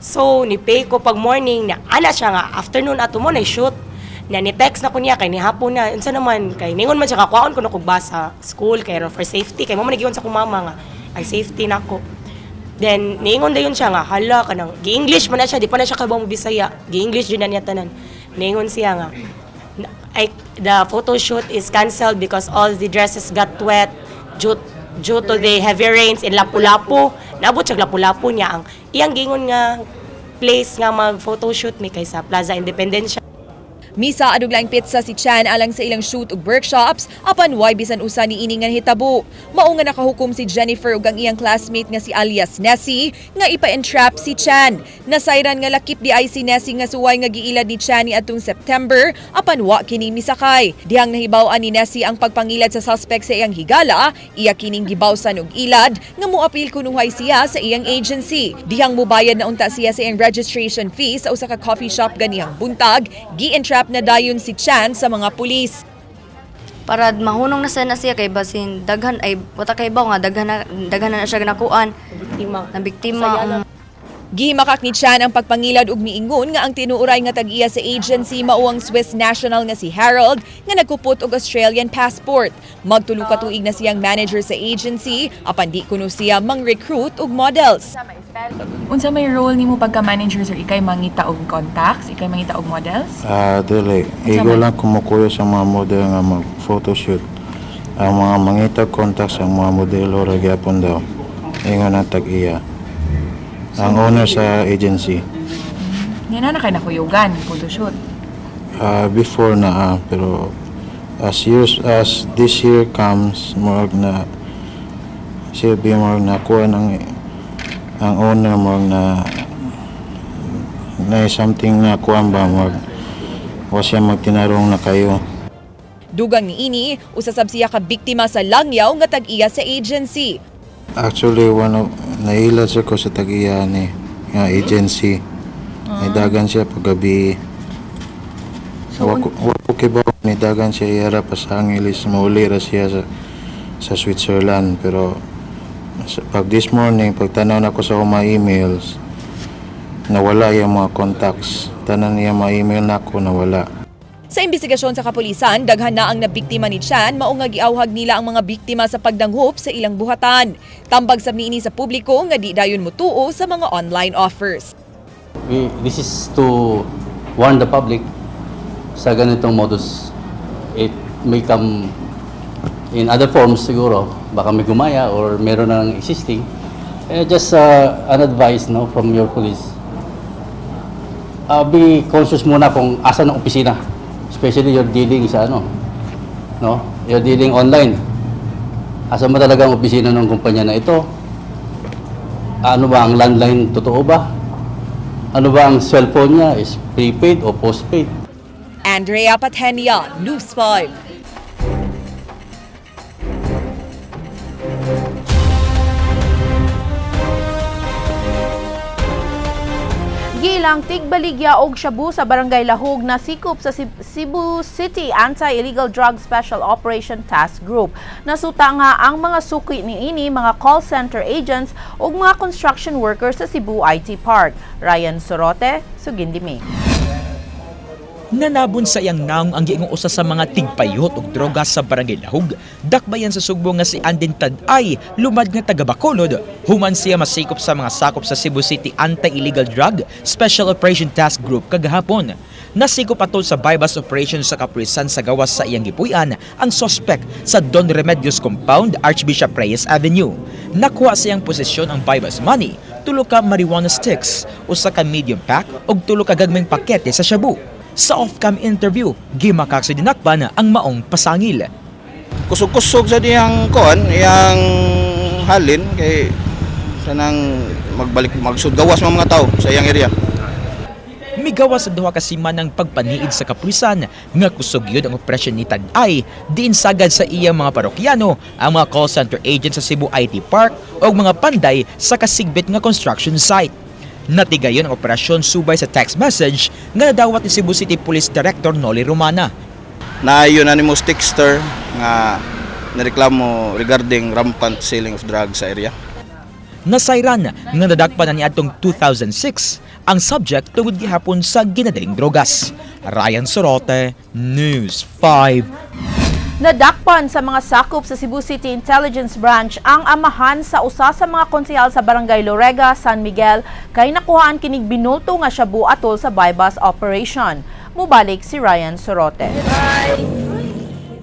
So ni pay ko pag morning na ana siya nga afternoon ato mo na shoot. Na ni text na ko niya kay ni hapon na unsa naman kay ningon man siya kakuhaon ko na kog bus sa school kay for safety kay mo man giingon sa akong mama nga ang safety nako. Then niingon dayon siya nga hala kanang gi-English man na siya, di pa na siya kabalo Bisaya, gi-English jud na niya tanan. Niingon siya nga I, the photo shoot is cancelled because all the dresses got wet due to the heavy rains in Lapu-Lapu. Naabot siya Lapu-Lapu niya ang iyang giingon nga place nga mag photoshoot mi kay sa Plaza Independencia. Misa adug laing petsa si Chan alang sa ilang shoot ug workshops apan way bisan usa ni ini nga hitabo. Mao nga nakahukom si Jennifer ug ang iyang classmate nga si alias Nessie nga ipa-entrap si Chan. Nasayran nga lakip di ay si Nessie nga suway nga giilad ni Chan niadtong September apan wa kini misakay. Dihang nahibaw-an ni Nessie ang pagpangilad sa suspect sa iyang higala, iya kining gibawsan og ilad nga moapil kunuhay siya sa iyang agency. Dihang mubayad na unta siya sa iyang registration fee sa usa ka coffee shop ganihang buntag, gi-entrap na dayon si Chan sa mga pulis. Para mahunong na sana siya kay basin daghan ay wala kay baw nga daghan na siya ganakuan biktima na biktima. Gihimakak ni Chan ang pagpangilad ug miingon nga ang tinuoray nga tag-iya sa agency mao ang Swiss national nga si Harold nga nagkupot og Australian passport. Magtulo ka tuig na siyang manager sa agency apan di kuno siya mang-recruit og models. Unsa may role nimo pagka manager, sir? Ikay mangita og contacts, ikay mangita og models? Ah, dili. Igo lang kumukuyo sa mga model nga mag photoshoot. Ang mga mangita contacts ang mga modelo ra gyapon daw. Ingon ang tag-iya. Ang owner sa agency. Nga na kay nakuyugan photoshoot. Before na pero as this year comes, murag na silbi murag na kuha ng ang owner, murag na na something na kuan ba, murag wa siya magtinarong na kayo. Dugang niini, usa sab siya ka biktima sa langyaw nga tag-iya sa agency. Actually, one of nailad siya ko sa tag-iya ni nga agency. Nidagan siya paggabi. So, Wa ko kibaw nidagan siya iyara pa sa Angeles, mauli ra siya sa Switzerland, pero pag this morning, pagtanaw nako sa akong mga emails, nawala yung mga contacts. Tanan niya mga email nako nawala. Sa imbestigasyon sa kapulisan, daghan na ang nabiktima ni Chan, mao nga giawhag nila ang mga biktima sa pagdanghop sa ilang buhatan. Tambag sa niini sa publiko nga di dayon mutuo sa mga online offers. This is to warn the public sa ganitong modus. It may come in other forms siguro. Baka may gumaya or meron ng existing. Just an advice, no, from your police. Be conscious muna kung asan ang opisina. Especially you're dealing sa ano, no? You're dealing online. Asa mo talaga ang opisina ng kumpanya na ito? Ano ba ang landline? Totoo ba? Ano ba ang cellphone niya? Is prepaid o postpaid? Andrea Patenia, News 5. Gilang tigbaligya og shabu sa Barangay Lahug na sikop sa Cebu City Anti-Illegal Drug Special Operation Task Group. Nasuta nga ang mga suki niini, mga call center agents ug mga construction workers sa Cebu IT Park. Ryan Sorote, Sugindimi. Nanabon sa iyang naong ang giingong usa sa mga tigpayot og droga sa Barangay Lahug, dakbayan sa Sugbo nga si Andin Tad-ay, lumad nga taga Bacolod, human siya masikop sa mga sakop sa Cebu City Anti-Illegal Drug Special Operation Task Group kagahapon. Nasikop atol sa bypass operation sa kapulisan sa gawas sa iyang gipuy-an ang sospek sa Don Remedios Compound, Archbishop Reyes Avenue. Nakuha sa iyang posesyon ang bypass money, tulo ka marijuana sticks, usa ka medium pack ug tulo ka gagmayng pakete sa shabu. Sa off-cam interview, gimakak sa dinakpan ang maong pasangil. Kusog-kusog sa diyang kuan, iyang halin kay sanang magbalik magsud gawas mga tao sa iyang area. Migawas sa duha ka semana ang pagpaniid sa kapulisan nga kusog yun ang operasyon ni Tad-ay diin sagad sa iyang mga parokyano, ang mga call center agent sa Cebu IT Park o mga panday sa kasigbit nga construction site. Natigayon ang operasyon subay sa text message nga nadawat ni Cebu City Police Director Noli Romana. Na unanimous texter nga nireklamo regarding rampant selling of drugs sa area. Nasayran nga nadakpan na niadtong 2006 ang subject tungod gihapon sa ginadaling drogas. Ryan Sorote, News 5. Nadakpan sa mga sakop sa Cebu City Intelligence Branch ang amahan sa usa sa mga konsehal sa Barangay Lorega, San Miguel, kay nakuhaan kinig binulto nga shabu atol sa bypass operation. Mubalik si Ryan Sorote.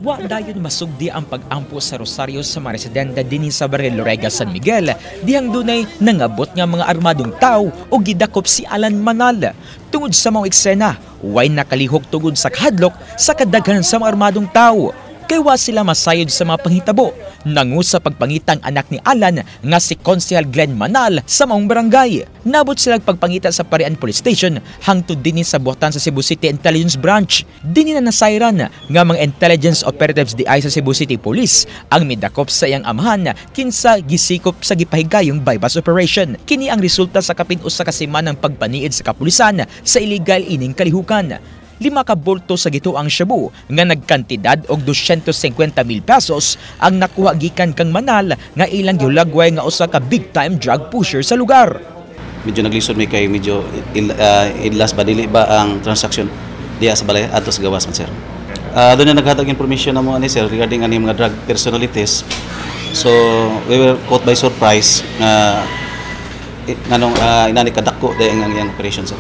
Wa dayon masugdi ang pag-ampo sa Rosario sa mga residente dinhi sa Barangay Lorega, San Miguel, dihang dunay nangabot nga mga armadong tawo o gidakop si Alan Manal. Tungod sa mga eksena, way nakalihok tungod sa kahadlok sa kadaghan sa mga armadong tawo. Kay wa sila masayod sa mga panghitabo. Nangu sa pagpangitang anak ni Alan nga si Konsehal Glenn Manal sa maong barangay. Nabot sila pagpangita sa Parian Police Station hangtod dinhi sa buhatan sa Cebu City Intelligence Branch. Dinhi na nasayran nga mga intelligence operatives di ay sa Cebu City Police ang midakop sa iyang amahan kinsa gisikop sa gipahigayong bypass operation. Kini ang resulta sa kapin usa ka semanang pagpaniid sa kapulisan sa illegal ining kalihukan. 5 ka bulto sa gituang shabu nga nagkantidad og 250,000 pesos ang nakuha gikan kang Manal nga ilang gihulagway nga usa ka big time drug pusher sa lugar. Medyo naglisod mi kay medyo idlas ba dili ba ang transaction diya sa balay ato sa gawas man sir. Doon na naghatag information na mo ani sir regarding ani mga drug personalities. So we were caught by surprise nga nganong inani kadako dayang ang iyang operation sir.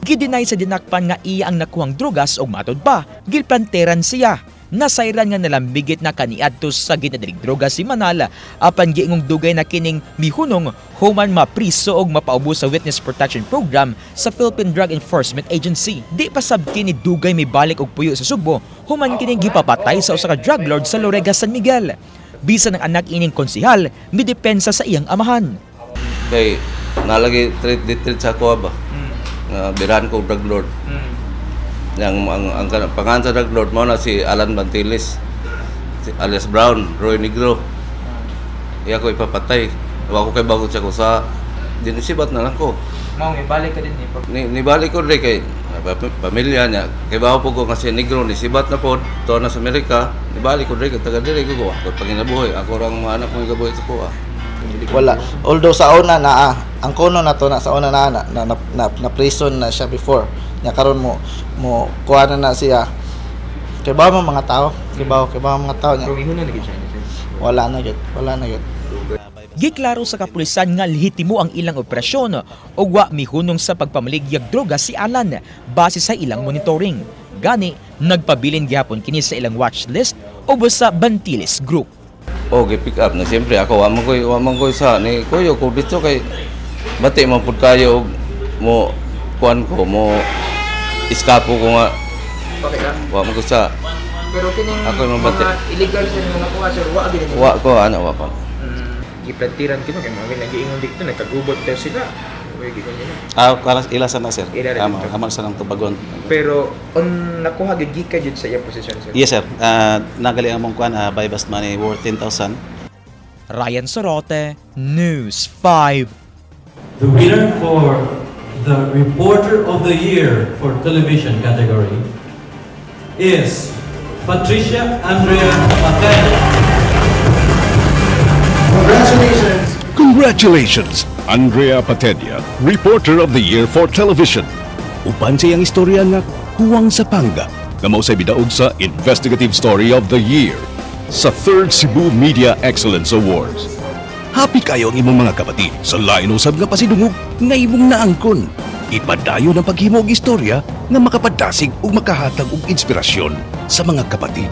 Gideny sa dinakpan nga iya ang nakuhang drogas og matod pa, gilplanteran siya. Nasayran nga nalambigit na kaniadto sa ginadalig droga si Manal apan giingong dugay na kining mihunong human mapriso og mapaubos sa Witness Protection Program sa Philippine Drug Enforcement Agency. Di pa sab kini dugay mibalik og puyo sa Sugbo human kining gipapatay sa usa ka drug lord sa Lorega, San Miguel. Bisan ang anak ining konsehal midepensa sa iyang amahan. Kay nalagi treat sa ako ba? Birahan ko drug lord. Yang ang pangalan sa drug lord mo na si Alan Bantiles, si alias Brown, Roy Negro. Iya ko ipapatay. Wa ko kay bago siya ko sa dinisibat na lang ko. Mao ibalik ka din ni. Nibalik ko dre kay pamilya niya. Kay bawo po ko kasi Negro ni sibat na pod to na sa Amerika. Nibalik ko dre kay taga diri ko ko panginabuhi. Ako ra ang mga anak ko gabuhi sa kuha. Wala. Although sa una na ang kono na to na sa una na na prison na siya before. Nya karon mo kuha na siya. Kay ba mga tao, kay ba mga tao niya. Wala na gyud, wala na gyud. Giklaro sa kapulisan nga lehitimo ang ilang operasyon ug wa mihunong sa pagpamaligyag droga si Alan base sa ilang monitoring. Gani nagpabilin gihapon kini sa ilang watch list ubos sa Bantiles Group. Okay, pick up na siyempre ako wa man koy sa ni kuyo ko dito kay bati man pud kayo mo kuan ko mo iskapo ko nga wa man ko sa Pero kining Ako mabati. mga illegal sir nga nakuha sir, wa gyud Wa ko ana, wa pa. Giplantiran kino kay mga nagiingon dito nagkagubot daw sila. Way gigon nila. Ah, kalas ila sa na sir. Ila rin Amo, dito. amo sa nang tubagon. Pero on nakuha gyud gikan jud sa iyang posisyon sir. Yes sir. Nagali ang among kuan buy bust money worth 10,000. Ryan Sorote, News 5. The winner for the Reporter of the Year for Television category is Patricia Andrea Patel. Congratulations! Congratulations, Andrea Patedia, Reporter of the Year for Television. Uban sa iyang istorya nga Huwang sa Pangga, na mao say bidaog sa Investigative Story of the Year sa 3rd Cebu Media Excellence Awards. Happy kayo ang imong mga kapatid sa lain usab nga pasidungog nga imong naangkon. Ipadayon ang paghimo og istorya nga makapadasig ug makahatag og inspirasyon sa mga kapatid.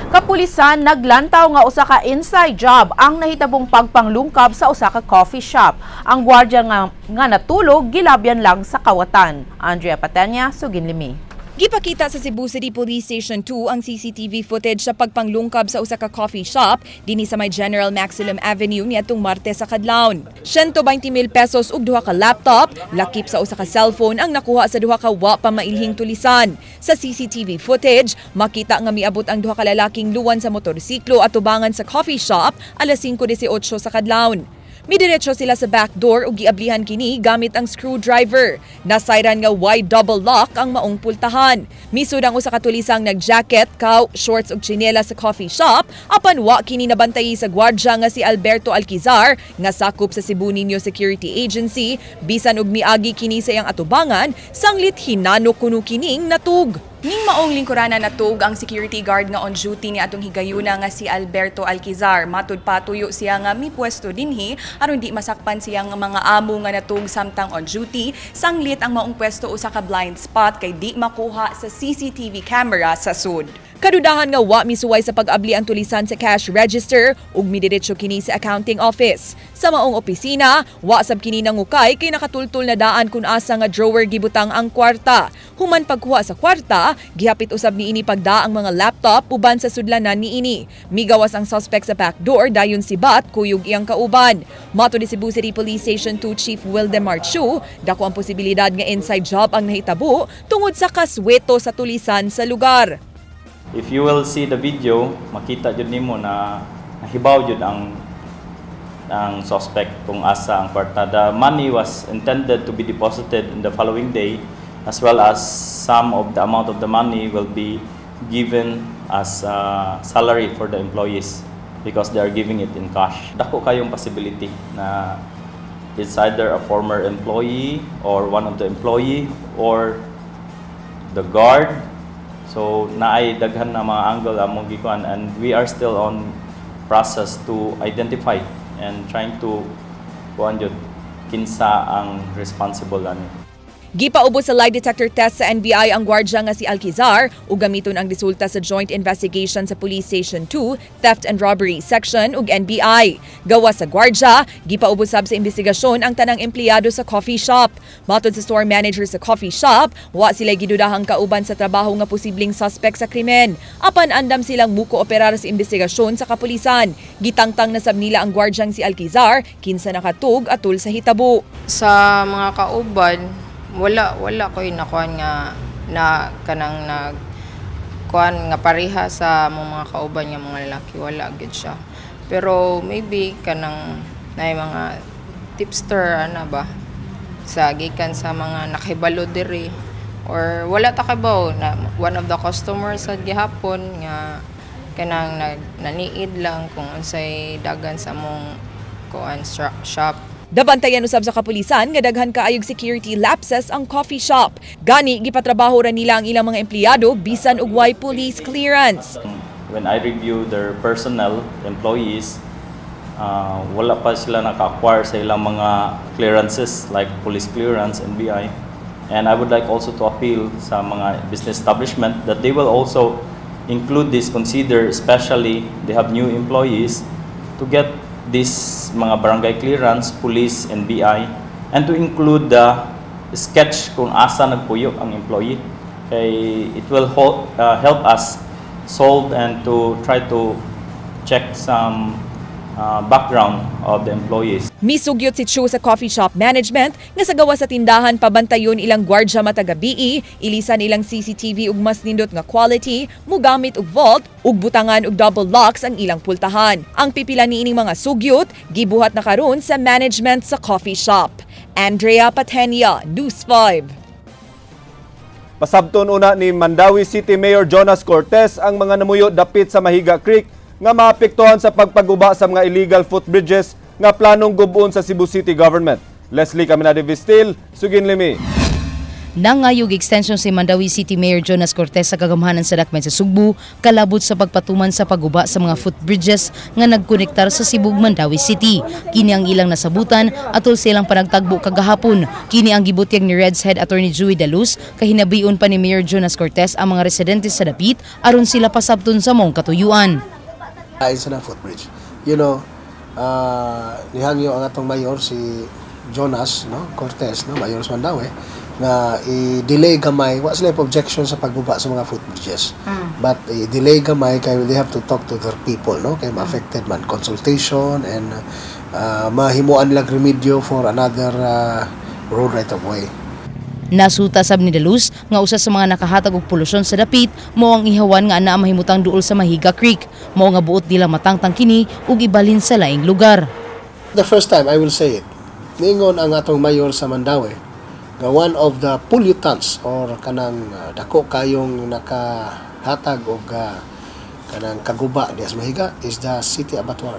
Kapulisan naglantaw nga usa ka inside job ang nahitabong pagpanglungkab sa usa ka coffee shop. Ang gwardiya nga natulog gilabyan lang sa kawatan. Andrea Patenya, Suginlimi. Gipakita sa Cebu City Police Station 2 ang CCTV footage sa pagpanglungkab sa usa ka coffee shop dinhi sa may General Maximum Avenue niadtong Martes sa kadlawon. 120,000 pesos ug duha ka laptop, lakip sa usa ka cellphone ang nakuha sa duha ka wa pa mailhing tulisan. Sa CCTV footage, makita nga miabot ang duha ka lalaking luwan sa motorsiklo at tubangan sa coffee shop alas 5:18 sa kadlawon. Midiretso sila sa back door ug giablihan kini gamit ang screwdriver. Nasayran nga wide double lock ang maong pultahan. Misud ang usa ka tulisang nag-jacket, kaw, shorts ug tsinela sa coffee shop apan wa kini nabantayi sa gwardya nga si Alberto Alquizar nga sakop sa Cebu Niño Security Agency bisan og miagi kini sa iyang atubangan sanglit hinano kuno kining natug. Ning maong lingkurana natug ang security guard nga on duty ni atong higayuna nga si Alberto Alquizar. Matud patuyo siya nga mipuesto dinhi aron di masakpan siya nga mga amo nga natug samtang on duty. Sanglit ang maong pwesto usa ka blind spot kay di makuha sa CCTV camera sa sud. Kadudahan nga wa misuway sa pag-abli ang tulisan sa cash register ug midiretso kini sa accounting office. Sa maong opisina, wa sab kini nangukay kay nakatultul na daan kun asa nga drawer gibutang ang kwarta. Human pagkuha sa kwarta, gihapit usab niini pagda ang mga laptop uban sa sudlanan niini. Migawas ang suspect sa back door dayon si Bat kuyog iyang kauban. Mato ni Cebu City Police Station 2 Chief Wildemar Chu, dako ang posibilidad nga inside job ang nahitabo tungod sa kasweto sa tulisan sa lugar. If you will see the video, makita jud nimo na nahibaw jud ang suspect kung asa ang kwarta. The money was intended to be deposited in the following day, as well as some of the amount of the money will be given as salary for the employees because they are giving it in cash. Dako kayong possibility na it's either a former employee or one of the employee or the guard. So naay daghan na mga angle among gikuan, and we are still on process to identify and trying to kuan jud kinsa ang responsible ani. Gipaubos sa lie detector test sa NBI ang gwardya nga si Alquizar ug gamiton ang resulta sa joint investigation sa Police Station 2, Theft and Robbery Section ug NBI. Gawas sa gwardya, gipaubos sab sa investigasyon ang tanang empleyado sa coffee shop. Matod sa store manager sa coffee shop, wa sila gidudahang kauban sa trabaho nga posibleng suspect sa krimen. Apan andam silang mukooperar sa investigasyon sa kapulisan. Gitangtang na sab nila ang gwardyang si Alquizar kinsa nakatug atul sa hitabo. Sa mga kauban, wala ko'y nakuan nga na kanang nag kuan nga pareha sa mga kauban nga mga lalaki, wala gid siya. Pero maybe kanang nay mga tipster ana ba sa gikan sa mga nakahibalo diri or wala ta kabaw na one of the customers sa gihapon nga kanang naniid lang kung unsay dagan sa mong kuan shop. Dabantayan usab sa kapulisan nga daghan kaayog security lapses ang coffee shop. Gani gipatrabaho ra nila ang ilang mga empleyado bisan og way police clearance. When I review their personnel, employees, wala pa sila naka-acquire sa ilang mga clearances like police clearance, NBI. And I would like also to appeal sa mga business establishment that they will also include this, consider especially they have new employees, to get this mga barangay clearance, police, NBI, and to include the sketch kung asa nagpuyo ang employee. Kay it will help us solve and to try to check some background of the employees. Misugyot si Chu sa coffee shop management nga sa gawas sa tindahan pabantayon ilang gwardya matag gabii, ilisan ilang CCTV ug mas nindot nga quality, mugamit og vault ug butangan og double locks ang ilang pultahan. Ang pipila niining mga sugyot gibuhat na karon sa management sa coffee shop. Andrea Patenia, News 5. Pasabton una ni Mandaue City Mayor Jonas Cortez ang mga namuyo dapit sa Mahiga Creek nga maapektuhan sa pagpaguba sa mga illegal footbridges nga planong gubon sa Cebu City Government. Leslie Caminade Vistil, sugin limi. Nangayog extension si Mandaue City Mayor Jonas Cortez sa kagamhanan sa Dakmen sa Sugbo kalabot sa pagpatuman sa pagguba sa mga footbridges nga nagkonektar sa Cebu Mandaue City. Kini ang ilang nasabutan atol silang panagtagbo kagahapon. Kini ang gibutyag ni Reds Head Attorney Joey Daluz kahinabion pa ni Mayor Jonas Cortez ang mga residente sa dapit aron sila pasabton sa maong katuyuan. Ay sa footbridge. Nihangyo ang atong mayor si Jonas, no, Cortez, no, mayor sa Mandaue, nga i-delay gamay, wa sila objection sa pagbuba sa mga footbridges. But i-delay gamay kay they have to talk to their people, no, kay ma-affected man consultation and mahimuan lang remedyo for another road right of way. Nasuta sab ni Daluz nga usa sa mga nakahatag og polusyon sa dapit mao ang ihawan nga anaa mahimutang duol sa Mahiga Creek. Mao nga buot nila matangtang kini ug ibalhin sa laing lugar. The first time I will say it, niingon ang atong mayor sa Mandaue nga one of the pollutants or kanang dako kayong nakahatag og kanang kaguba diha sa Mahiga is the city abattoir.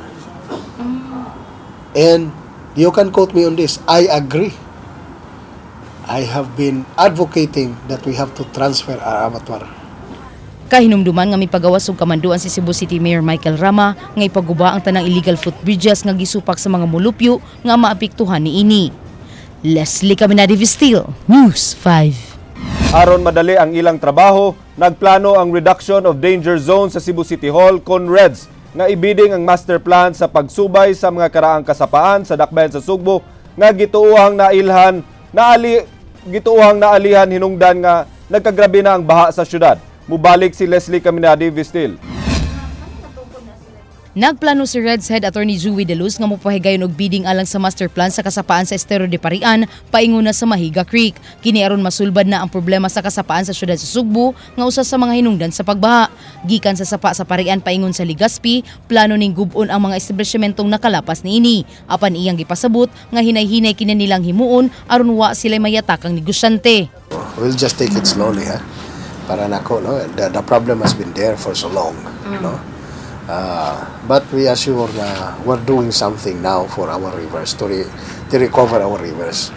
And you can quote me on this, I agree. I have been advocating that we have to transfer our abattoir. Kahinumduman nga mipagawas og kamanduan si Cebu City Mayor Michael Rama nga ipaguba ang tanang illegal footbridges nga gisupak sa mga mulupyo nga maapektuhan niini. Leslie Caminade Vistil, News 5. Aron madali ang ilang trabaho, nagplano ang Reduction of Danger Zone sa Cebu City Hall kon REDS nga ibiding ang master plan sa pagsubay sa mga karaang kasapaan sa dakbayan sa Sugbo nga gituohang naalihan hinungdan nga nagkagrabe na ang baha sa syudad. Mubalik si Leslie Caminade Vistil. Nagplano si Reds Head Attorney Joey De Luz nga mopahigayon og bidding alang sa master plan sa kasapaan sa Estero de Parian paingona sa Mahiga Creek. Kini aron masulbad na ang problema sa kasapaan sa syudad sa Sugbo nga usa sa mga hinungdan sa pagbaha. Gikan sa sapa sa Parian paingon sa Legazpi, plano ning gub-on ang mga establishmentong nakalapas niini. Apan iyang gipasabot nga hinay-hinay kini nilang himuon aron wa sila mayatakang negosyante. We'll just take it slowly, ha? Para nako, no? The problem has been there for so long, no? But we assure na we're doing something now for our rivers, to recover our rivers.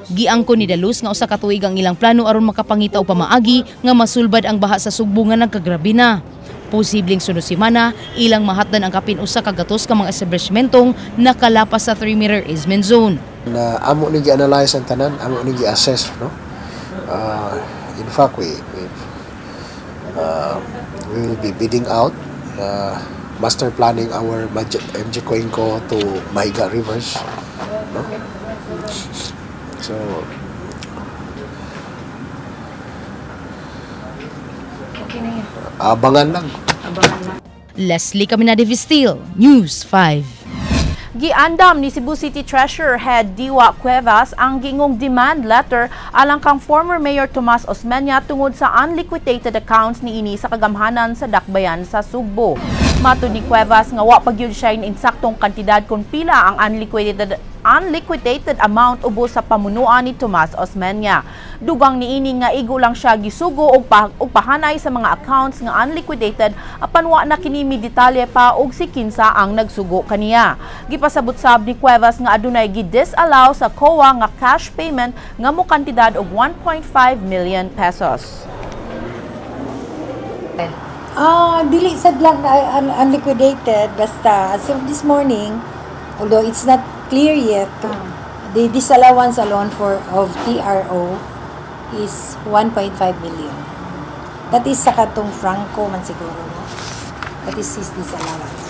Giangko ni Daluz nga usa ka tuig ang ilang plano aron makapangita og pamaagi nga masulbad ang baha sa Sugbo nga nagkagrabe na. Posibleng sunod semana ilang mahatdan ang kapin 100 ka mga establishmentong nakalapas sa 3-meter easement zone. Na amo ni gi-analyze ang tanan, amo ni gi-assess, no? In fact, we will be bidding out master planning our MG Cuenco to Mahiga Rivers, no? So okay na yan. Abangan lang. Abangan lang. Leslie Caminade Vistil, News 5. Giandam ni Cebu City Treasurer Head Diwa Cuevas ang gingong demand letter alang kang former Mayor Tomas Osmeña tungod sa unliquidated accounts niini sa kagamhanan sa Dakbayan sa Sugbo. Matud ni Cuevas nga wa pa gyud siya insaktong kantidad kung pila ang unliquidated amount ubos sa pamunuan ni Tomas Osmeña. Dugang niini nga igo lang siya gisugo og pahanay sa mga accounts nga unliquidated apan wa na kini midetalye pa og si kinsa ang nagsugo kaniya. Gipasabot sab ni Cuevas nga adunay gi-disallow sa COA nga cash payment nga mokantidad og 1.5 million pesos. Dili sad lang unliquidated, basta as of this morning, although it's not clear yet, the disallowance alone for of TRO is 1.5 million. That is sa katong Franco man siguro, no? That is his disallowance.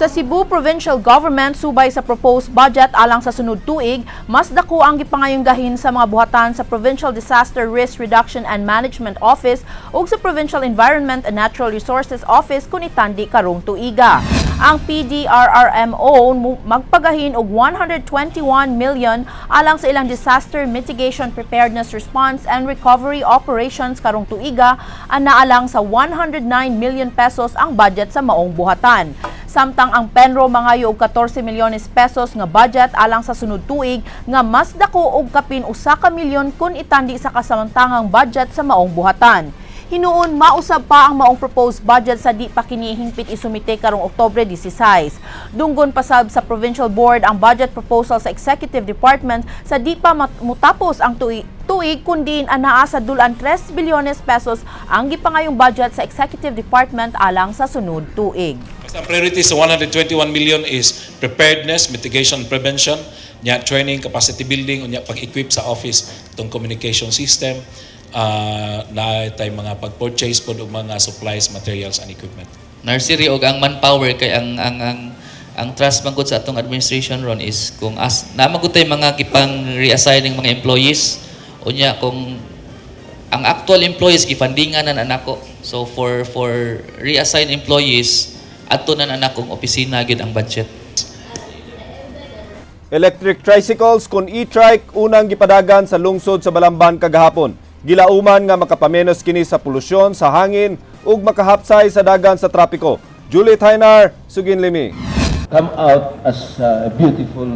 Sa Cebu Provincial Government, subay sa proposed budget alang sa sunod tuig, mas dako ang gipangayong gahin sa mga buhatan sa Provincial Disaster Risk Reduction and Management Office ug sa Provincial Environment and Natural Resources Office kun itandi karong tuiga. Ang PDRRMO magpagahin og 121 million alang sa ilang disaster mitigation, preparedness, response and recovery operations karong tuiga, ana alang sa 109 million pesos ang budget sa maong buhatan. Samtang ang Penro mangayo og 14 milyones pesos nga budget alang sa sunod tuig nga mas dako og kapin 1 ka milyon kun itandi sa kasamantangang budget sa maong buhatan. Hinuon mausab pa ang maong proposed budget sa di pa kini hingpit isumite karong Oktubre 16. Dunggon pasab sa Provincial Board ang budget proposal sa Executive Department sa di pa mutapos ang tuig kundi anaa sa dulan 3 bilyones pesos ang gipangayong budget sa Executive Department alang sa sunod tuig. Ang priority sa 121 million is preparedness, mitigation, prevention, nya training, capacity building, unya pag-equip sa office itong communication system, na tay mga pag-purchase pod og mga supplies, materials and equipment. Nursery og ang manpower kay ang trust man gud sa atong administration ron is kung as naa man gud tay mga gipang reassigning mga employees, unya kung ang actual employees gifundingan na nako. So for reassign employees adto na nakong opisina gyud ang budget. Electric tricycles kon e-trike unang gipadagan sa lungsod sa Balamban kagahapon. Gilauman nga makapamenos kini sa polusyon sa hangin ug makahapsay sa dagan sa trapiko. Juliet Hainar, Sugin Limi. Come out as a beautiful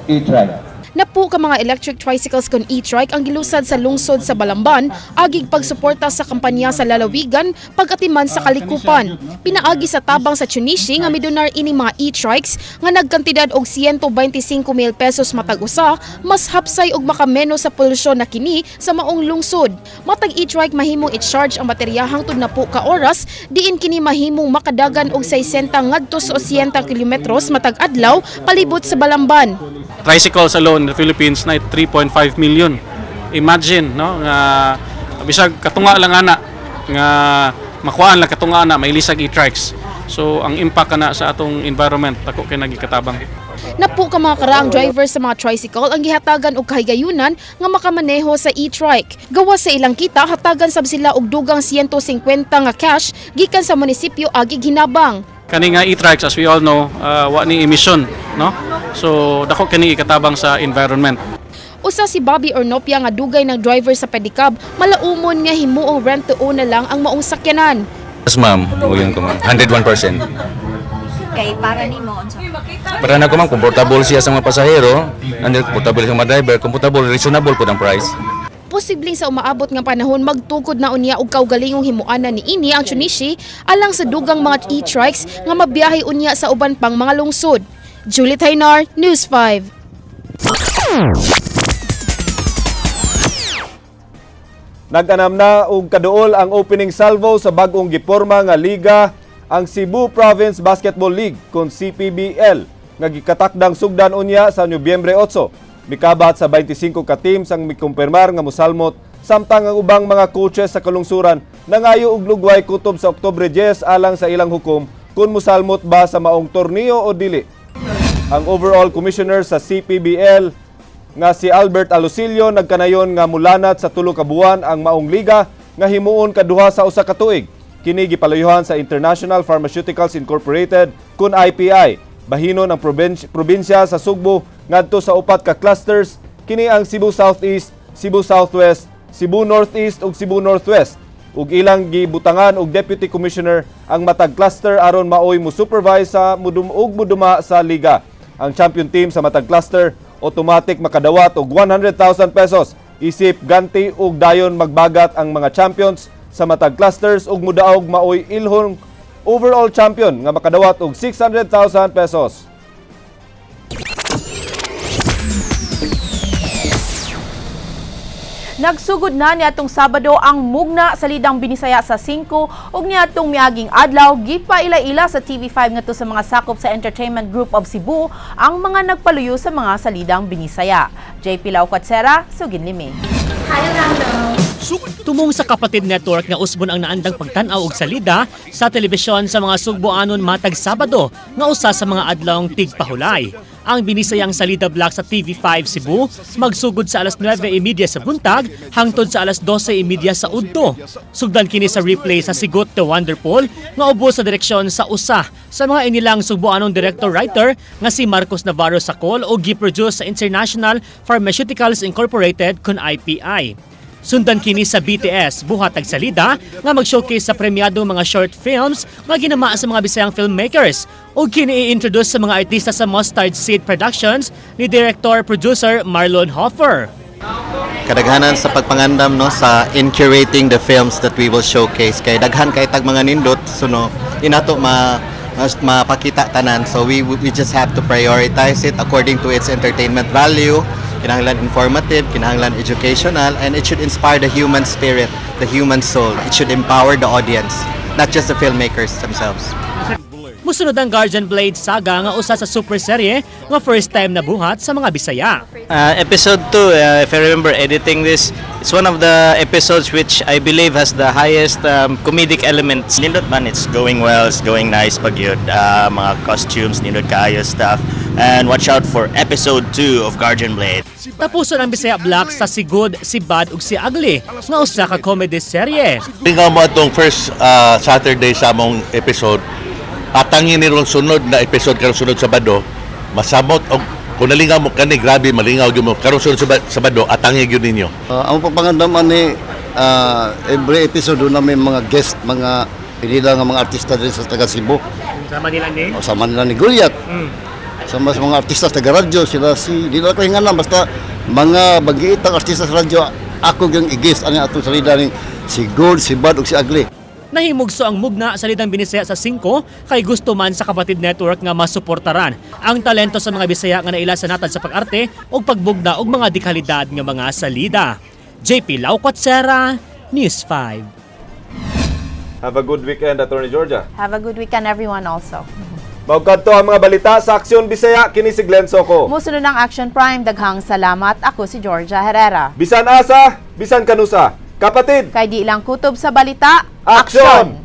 e-trike. Napu ka mga electric tricycles kon e-trike ang gilusad sa lungsod sa Balamban agig pagsuporta sa kampanya sa lalawigan pagatiman sa kalikupan. Pinaagi sa tabang sa Tunisia nga midonar ining mga e-trikes nga nagkantidad og 125,000 pesos matag usa, mas hapsay og makamenos sa polusyon na kini sa maong lungsod. Matag e-trike mahimong i-charge ang baterya hangtod napu ka oras, diin kini mahimong makadagan og 600 ngadto sa 80 kilometros matag adlaw palibot sa Balamban. Tricycles alone in the Philippines na 3.5 million. Imagine, no, nga bisag katunga lang ana nga makuhaan lang katunga ana mailisag e-trikes. So ang impact kana sa atong environment dako kay nagikatabang. Napu ka mga karaang driver sa mga tricycle ang gihatagan og kahigayunan nga makamaneho sa e-trike. Gawas sa ilang kita, hatagan sab sila og dugang 150 nga cash gikan sa munisipyo agig hinabang. Kani nga e-trikes, as we all know, wa ni emission, no? So dako kini ikatabang sa environment. Usa si Bobby Ornopia nga dugay ng driver sa pedicab, malaumon nga himuong rent to own na lang ang maong sakyanan. Yes ma'am, uyon ko ma'am, 101%. Kay para nimo unsa? Para na ko ma'am, komportable siya sa mga pasahero, and komportable sa mga driver, komportable, reasonable po ang price. Posibleng sa umaabot nga panahon magtukod na unya og kaugalingong himuanan ni ini ang Tunisia alang sa dugang mga e-trikes nga mabiyahe unya sa uban pang mga lungsod. Julie Taynar, News 5. Nag-anam na og kaduol ang opening salvo sa bag-ong giporma nga liga ang Cebu Province Basketball League kon CPBL nga gikatakdang sugdan unya sa Nobyembre 8. Mikabat sa 25 ka teams ang mikumpirmar nga mosalmot samtang ang ubang mga coaches sa kalungsuran nangayo og lugway kutob sa Oktubre 10 alang sa ilang hukom kung mosalmot ba sa maong torneo o dili. Ang overall commissioner sa CPBL nga si Albert Alusilio nagkanayon nga mulanat sa 3 ka buwan ang maong liga nga himuon kaduha sa usa ka tuig. Kini gipalayuhan sa International Pharmaceuticals Incorporated kun IPI. Bahinon ang probinsya sa Sugbo ngadto sa 4 ka clusters, kini ang Cebu Southeast, Cebu Southwest, Cebu Northeast ug Cebu Northwest. Ug ilang gibutangan og deputy commissioner ang matag cluster aron maoy mo supervise sa mudum-og muduma sa liga. Ang champion team sa matag cluster automatic makadawat og 100,000 pesos. Isip ganti ug dayon magbagat ang mga champions sa matag clusters ug mudaog maoy ilhong overall champion nga makadawat og 600,000 pesos. Nagsugod na niadtong Sabado ang mugna sa Lidang Binisaya sa 5 ug niadtong miaging adlaw gipaila-ila sa TV5 ngadto sa mga sakop sa Entertainment Group of Cebu ang mga nagpaluyo sa mga salidang Binisaya. JP Laucatsera, Sugin Limi. Hi Orlando. Tumong sa Kapatid Network nga usbon ang naandang pagtan-aw og salida sa telebisyon sa mga Sugboanon matag Sabado nga usa sa mga adlawng tigpahulay. Ang binisayang Salida Block sa TV5 Cebu magsugod sa alas 9:30 sa buntag hangtod sa alas 12:30 sa udto. Sugdan kini sa replay sa Sigot the Wonderful nga ubos sa direksyon sa usa sa mga inilang Sugboanong director-writer nga si Marcos Navarro Sakol o gi-produce sa International Pharmaceuticals Incorporated kun IPI. Sundan kini sa BTS Buhat ag Salida nga mag-showcase sa premyadong mga short films nga ginama sa mga Bisayang filmmakers ug kini i-introduce sa mga artista sa Mustard Seed Productions ni director-producer Marlon Hoffer. Kadaghanan sa pagpangandam, no, sa in curating the films that we will showcase, kay daghan kay tag mga nindot, so no inato ma mas mapakita tanan, so we just have to prioritize it according to its entertainment value. Kinahanglan informative, kinahanglan educational, and it should inspire the human spirit, the human soul. It should empower the audience, not just the filmmakers themselves. Musunod ang Guardian Blade Saga nga usa sa super serye nga first time na buhat sa mga Bisaya. Episode 2, if I remember editing this, it's one of the episodes which I believe has the highest comedic elements. Nindot man, it's going well, it's going nice pag yun. Mga costumes, nindot kaayo stuff. And watch out for episode 2 of Guardian Blade. Tapuson ang Bisaya Block sa Si Good, Si Bad ug Si Ugly nga usa ka comedy serye. Lingaw mo atong first Saturday sa among episode, atangin ni ron sunod na episode karon sunod Sabado, masamot og kung nalingaw mo kani, grabe malingaw gyud mo karon sunod Sabado, atangi gyud ninyo. Ang pagpangandaman ni every episode doon na may mga guest, mga pinila nga mga artista din sa taga Cebu. Sama nila ni? O, sama nila ni Goliath. Sama sa mga artista sa taga radyo, sila si, di na ko hingalan, basta mga bagiitang artista sa radyo, ako yung i-guest ani atong salida ni si Good, si Bad ug si Ugly. Nahimugso ang mugna sa Lidang Binisaya sa 5 kay gusto man sa Kapatid Network nga masuportaran ang talento sa mga Bisaya nga naila sa natad sa pag-arte ug pagbugna og mga dekalidad nga mga salida. JP Laucotsera, News 5. Have a good weekend, Attorney Georgia. Have a good weekend, everyone, also. Mao kadto ang mga balita sa Aksyon Bisaya, kini si Glenn Soco. Musunod ang Action Prime, daghang salamat. Ako si Georgia Herrera. Bisan asa, bisan kanusa. Kapatid! Kay di lang kutob sa balita, Aksyon!